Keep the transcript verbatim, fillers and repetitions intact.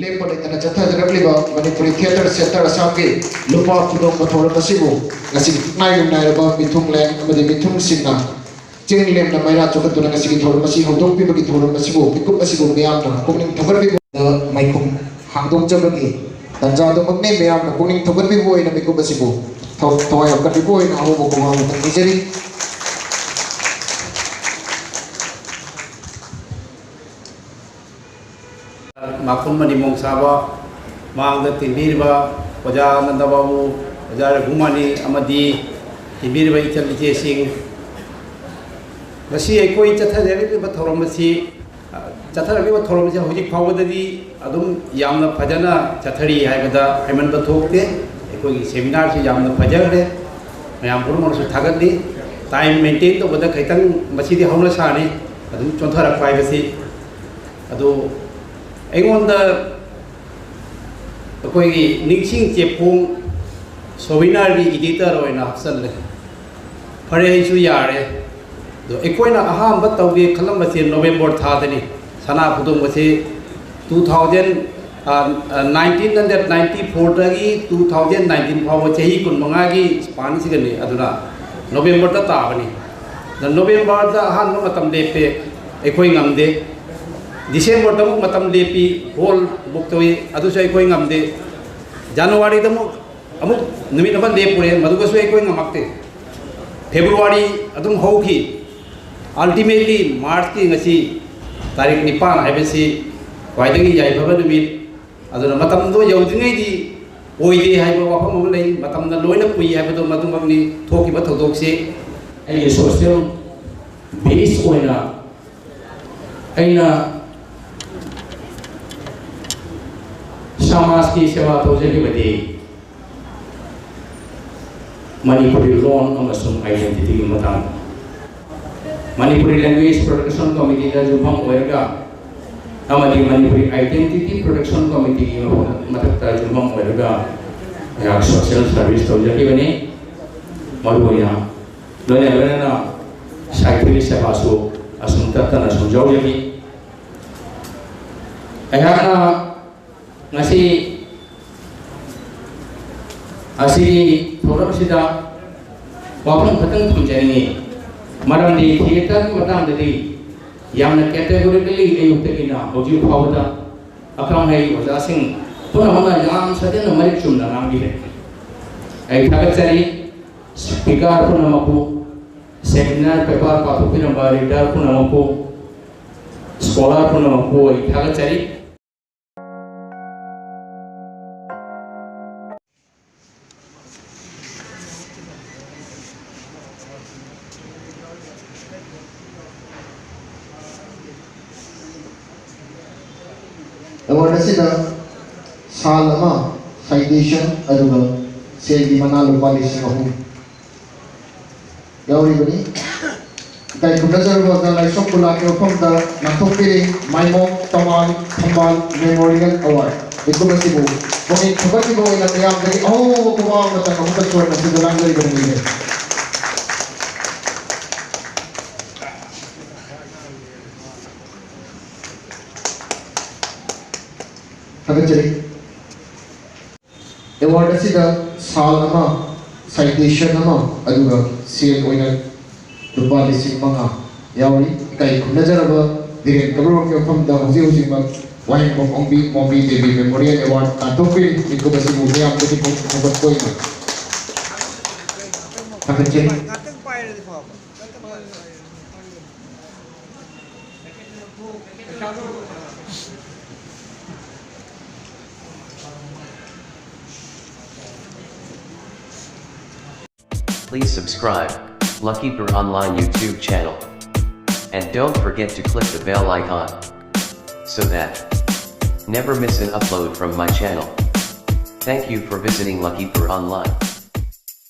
ꯂꯦꯞꯄ ꯂꯩꯇꯅ ꯆꯠꯊꯖꯔꯛꯂꯤꯕ Manipuri theatre centre ꯑꯁꯥꯝꯒꯤ ꯂꯨꯄꯥ ꯈꯨꯗꯣꯡꯕ ꯊꯧꯔꯝ ꯑꯁꯤꯕꯨ ꯉꯁꯤ ꯅꯥꯏꯔꯨ ꯅꯥꯏꯔꯕ ꯃꯤꯊꯨꯡꯂꯦꯟ ꯑꯃꯗꯤ ꯃꯤꯊꯨꯡꯁꯤꯡꯅ ꯆꯤꯡ ꯂꯦꯝꯅ ꯃꯩꯔꯥ ꯆꯣꯡꯈꯠꯇꯨꯅ ꯉꯁꯤꯒꯤ ꯊꯧꯔꯝ ꯑꯁꯤ ꯍꯧꯗꯣꯛꯄꯤꯕꯒꯤ ꯊꯧꯔꯝ ꯑꯁꯤꯕꯨ ꯃꯤꯀꯨꯞ ꯑꯁꯤꯕꯨ ꯃꯤꯌꯥꯝꯅ ꯄꯨꯛꯅꯤꯡ ꯊꯧꯒꯠꯄꯤꯕ ꯃꯩꯈꯨꯝ ꯍꯥꯡꯗꯣꯛꯆꯕꯒꯤ ꯇꯥꯟꯖꯥꯗꯨꯃꯛꯅꯤ꯫ ꯃꯤꯌꯥꯝꯅ ꯄꯨꯛꯅꯤꯡ ꯊꯧꯒꯠꯄꯤꯕ ꯑꯣꯏꯅ ꯃꯤꯀꯨꯞ ꯑꯁꯤꯕꯨ ꯊꯧ-, ꯊꯋꯥꯏ ꯌꯥꯎꯀꯠꯄꯤꯕ ꯑꯣꯏꯅ ꯑꯍꯧꯕ ꯈꯣꯡꯒꯥꯎ ꯑꯃꯇꯪ ꯄꯤꯖꯔꯤ꯫ ꯃꯥꯈꯨꯝ ꯃꯅꯤꯃꯣꯡ ꯁꯥꯕ ꯃꯥꯡꯗ ꯇꯤꯟꯕꯤꯔꯤꯕ ꯑꯣꯖꯥ ꯑꯅꯟꯗ ꯕꯥꯕꯨ, ꯑꯣꯖꯥ ꯔꯘꯨꯃꯅꯤ ꯑꯃꯗꯤ ꯇꯤꯟꯕꯤꯔꯤꯕ ꯏꯆꯜ ꯏꯆꯦꯁꯤꯡ, ꯉꯁꯤ ꯑꯩꯈꯣꯏ ꯆꯠꯊꯖꯔꯤꯕ ꯊꯧꯔꯝ ꯑꯁꯤ, ꯑ, ꯆꯠꯊꯔꯛꯂꯤꯕ ꯊꯧꯔꯝꯁꯤ ꯍꯧꯖꯤꯛ ꯐꯥꯎꯕꯗꯗꯤ ꯑꯗꯨꯝ ꯌꯥꯝꯅ ꯐꯖꯅ ꯆꯠꯊꯔꯤ ꯍꯥꯏꯕꯗ ꯍꯥꯏꯃꯟꯕ ꯊꯣꯛꯇꯦ꯫ ꯑꯩꯈꯣꯏꯒꯤ ꯁꯦꯃꯤꯅꯥꯔꯁꯤ ꯌꯥꯝꯅ ꯐꯖꯈ꯭ꯔꯦ, ꯃꯌꯥꯝ ꯄꯨꯝꯅꯃꯛꯅꯁꯨ ꯊꯥꯒꯠꯂꯤ꯫ ꯇꯥꯏꯝ ꯃꯦꯟꯇꯦꯟ ꯇꯧꯕꯗ ꯈꯤꯇꯪ ꯃꯁꯤꯗꯤ ꯍꯧꯅ ꯁꯥꯅꯤ, ꯑꯗꯨꯝ ꯆꯣꯟꯊꯔꯛꯄ ꯍꯥꯏꯕꯁꯤ꯫ ꯑꯗꯨ ꯑꯩꯉꯣꯟꯗ ꯑꯩꯈꯣꯏꯒꯤ ꯅꯤꯡꯁꯤꯡ ꯆꯦꯐꯣꯡ ꯁꯣꯚꯤꯅꯥꯔꯒꯤ ꯏꯗꯤꯇꯔ ꯑꯣꯏꯅ ꯍꯥꯞꯆꯜꯂꯦ꯫ ꯐꯔꯦ, ꯑꯩꯁꯨ ꯌꯥꯔꯦ꯫ ꯑꯗꯣ ꯑꯩꯈꯣꯏꯅ ꯑꯍꯥꯟꯕ ꯇꯧꯒꯦ ꯈꯜꯂꯝꯕꯁꯦ ꯅꯣꯕꯦꯝꯕꯔ ꯊꯥꯗꯅꯤ꯫ ꯁꯅꯥ ꯈꯨꯗꯣꯡꯕꯁꯦ two thousand, ꯑ, ꯑ, nineteen ninety-four ꯗꯒꯤ two thousand nineteen ꯐꯥꯎꯕ ꯆꯍꯤ ꯀꯨꯟꯃꯉꯥꯒꯤ ꯁ꯭ꯄꯥꯟꯁꯤꯗꯅꯤ꯫ ꯑꯗꯨꯅ ꯅꯣꯕꯦꯝꯕꯔꯗ ꯇꯥꯕꯅꯤ꯫ ꯑꯗ ꯅꯣꯕꯦꯝꯕꯔꯗ ꯑꯍꯥꯟꯕ ꯃꯇꯝ ꯂꯦꯞꯄꯦ, ꯑꯩꯈꯣꯏ ꯉꯝꯗꯦ꯫ ꯗꯤꯁꯦꯝꯕꯔꯗ ꯑꯃꯨꯛ ꯃꯇꯝ ꯂꯦꯞꯄꯤ, ꯍꯣꯜ ꯕꯨꯛ ꯇꯧꯏ, ꯑꯗꯨꯁꯨ ꯑꯩꯈꯣꯏ ꯉꯝꯗꯦ꯫ ꯖꯅꯋꯥꯔꯤꯗ ꯑꯃꯨꯛ, ꯑꯃꯨꯛ ꯅꯨꯃꯤꯠ ꯑꯃ ꯂꯦꯞꯄꯨꯔꯦ, ꯃꯗꯨꯒꯁꯨ ꯑꯩꯈꯣꯏ ꯉꯝꯃꯛꯇꯦ꯫ ꯐꯦꯕ꯭ꯔꯨꯋꯥꯔꯤ ꯑꯗꯨꯝ ꯍꯧꯈꯤ꯫ Ultimately ꯃꯥꯔꯆꯀꯤ ꯉꯁꯤ ꯇꯥꯔꯤꯛ ꯅꯤꯄꯥꯟ ꯍꯥꯏꯕꯁꯤ ꯈ꯭ꯋꯥꯏꯗꯒꯤ ꯌꯥꯏꯐꯕ ꯅꯨꯃꯤꯠ꯫ ꯑꯗꯨꯅ ꯃꯇꯝꯗꯣ ꯌꯧꯗ꯭ꯔꯤꯉꯩꯗꯤ ꯑꯣꯏꯗꯦ ꯍꯥꯏꯕ ꯋꯥꯐꯝ ꯑꯃ ꯂꯩ, ꯃꯇꯝꯅ ꯂꯣꯏꯅ ꯄꯨꯏ ꯍꯥꯏꯕꯗꯨ ꯃꯗꯨꯃꯛꯅꯤ꯫ ꯊꯣꯛꯈꯤꯕ ꯊꯧꯗꯣꯛꯁꯤ ꯑꯩꯒꯤ ꯁꯣꯁꯤꯌꯦꯜ ꯕꯦꯁ ꯑꯣꯏꯅ ꯑꯩꯅ ꯁꯃꯥꯖꯀꯤ ꯁꯦꯕꯥ ꯇꯧꯖꯈꯤꯕꯗꯤ ꯃꯅꯤꯄꯨꯔꯤ ꯂꯣꯟ ꯑꯃꯁꯨꯡ ꯑꯥꯏꯗꯦꯟꯇꯤꯇꯤꯒꯤ ꯃꯇꯥꯡꯗ, ꯃꯅꯤꯄꯨꯔꯤ ꯂꯦꯡꯒ꯭ꯋꯦꯖ ꯄ꯭ꯔꯣꯇꯦꯛꯁꯟ ꯀꯃꯤꯇꯤꯗ ꯌꯨꯝꯐꯝ ꯑꯣꯏꯔꯒ ꯑꯃꯗꯤ ꯃꯅꯤꯄꯨꯔꯤ ꯑꯥꯏꯗꯦꯟꯇꯤꯇꯤ ꯄ꯭ꯔꯣꯇꯦꯛꯁꯟ ꯀꯃꯤꯇꯤꯒꯤ ꯃꯐꯝ-, ꯃꯊꯛꯇ ꯌꯨꯝꯐꯝ ꯑꯣꯏꯔꯒ ꯑꯩꯍꯥꯛ ꯁꯣꯁꯤꯌꯦꯜ ꯁꯥꯔꯚꯤꯁ ꯇꯧꯖꯈꯤꯕꯅꯤ꯫ ꯃꯔꯨꯑꯣꯏꯅ ꯂꯣꯏꯅ ꯂꯣꯏꯅꯅ ꯁꯥꯏꯊꯤꯕꯤ ꯁꯦꯕꯥꯁꯨ ꯑꯁꯨꯝ ꯇꯠꯇꯅ ꯁꯨꯝ ꯌꯥꯎꯖꯈꯤ꯫ ꯑꯩꯍꯥꯛꯅ ꯑꯁꯤ ꯑꯁꯤꯒꯤ ꯊꯧꯔꯝꯁꯤꯗ ꯋꯥꯐꯝ ꯈꯛꯇꯪ ꯊꯝꯖꯅꯤꯡꯉꯤ꯫ ꯃꯔꯝꯗꯤ ꯊꯤꯌꯦꯇꯔꯒꯤ ꯃꯇꯥꯡꯗꯗꯤ ꯌꯥꯝꯅ categorically ꯑꯌꯨꯛꯇꯒꯤꯅ ꯍꯧꯖꯤꯛ ꯐꯥꯎꯕꯗ ꯑꯈꯪ ꯑꯍꯩ ꯑꯣꯖꯥꯁꯤꯡ ꯄꯨꯝꯅꯃꯛꯅ ꯌꯥꯝ ꯁꯥꯖꯟꯅ ꯃꯔꯤꯛ ꯆꯨꯝꯅ ꯉꯥꯡꯕꯤꯔꯦ꯫ ꯑꯩ ꯊꯥꯒꯠꯆꯔꯤ꯫ Speaker ꯄꯨꯝꯅꯃꯛꯄꯨ, seminar paper ꯄꯥꯊꯣꯛꯄꯤꯔꯝꯕ reader ꯄꯨꯝꯅꯃꯛꯄꯨ, scholar ꯄꯨꯝꯅꯃꯛꯄꯨ ꯑꯩ ꯊꯥꯒꯠꯆꯔꯤ꯫ Award ꯑꯁꯤꯗ ꯁꯥꯜ ꯑꯃ, citation, ꯑꯗꯨꯒ ꯁꯦꯜꯒꯤ ꯃꯅꯥ ꯂꯨꯄꯥ ꯂꯤꯁꯤꯡ ꯑꯍꯨꯝ ꯌꯥꯎꯔꯤꯕꯅꯤ꯫ ꯏꯀꯥꯏ ꯈꯨꯝꯅꯖꯔꯕ ꯑꯣꯖꯥ ꯂꯥꯏꯁꯣꯝ ꯀꯨꯂꯥꯒꯤ ꯃꯐꯝꯗ ꯅꯥꯟꯊꯣꯛꯄꯤꯔꯤ ꯃꯥꯏꯃꯣꯝ ꯇꯃꯥꯜ ꯊꯝꯕꯥꯜ Memorial Award꯫ ꯃꯤꯀꯨꯞ ꯑꯁꯤꯕꯨ ꯄꯨꯛꯅꯤꯡ ꯊꯧꯒꯠꯄꯤꯕ ꯑꯣꯏꯅ ꯃꯤꯌꯥꯝꯗꯒꯤ ꯑꯍꯧꯕ ꯈꯨꯕꯥꯛ ꯑꯃꯇꯪ ꯑꯃꯨꯛꯀ ꯁꯣꯟꯅ ꯁꯤꯗ ꯂꯥꯡꯖꯔꯤꯕꯅꯤ꯫ ꯊꯥꯒꯠꯆꯔꯤ꯫ Award ꯑꯁꯤꯗ ꯁꯥꯜ ꯑꯃ, citation ꯑꯃ, ꯑꯗꯨꯒ ꯁꯦꯜ ꯑꯣꯏꯅ ꯂꯨꯄꯥ ꯂꯤꯁꯤꯡ ꯃꯉꯥ ꯌꯥꯎꯔꯤ꯫ ꯏꯀꯥꯏ ꯈꯨꯝꯅꯖꯔꯕ ꯕꯤꯔꯦꯟ ꯀꯕꯨꯔꯣꯝꯒꯤ ꯃꯐꯝꯗ ꯍꯧꯖꯤꯛ ꯍꯧꯖꯤꯛꯃꯛ ꯋꯥꯍꯦꯡꯕꯝ ꯑꯣꯡꯕꯤ ꯃꯣꯝꯕꯤ ꯗꯦꯕꯤ Memorial Award ꯇꯥꯟꯊꯣꯛꯄꯤꯔꯤ꯫ ꯃꯤꯀꯨꯞ ꯑꯁꯤꯕꯨ ꯃꯤꯌꯥꯝꯗꯒꯤ ꯄꯨꯛꯅꯤꯡ ꯊꯧꯒꯠꯄ ꯑꯣꯏꯅ ꯊꯥꯒꯠꯆꯔꯤ꯫ Please subscribe Lucky Brew Online YouTube channel. And don't forget to click the bell icon so that never miss an upload from my channel. Thank you for visiting Lucky Brew Online.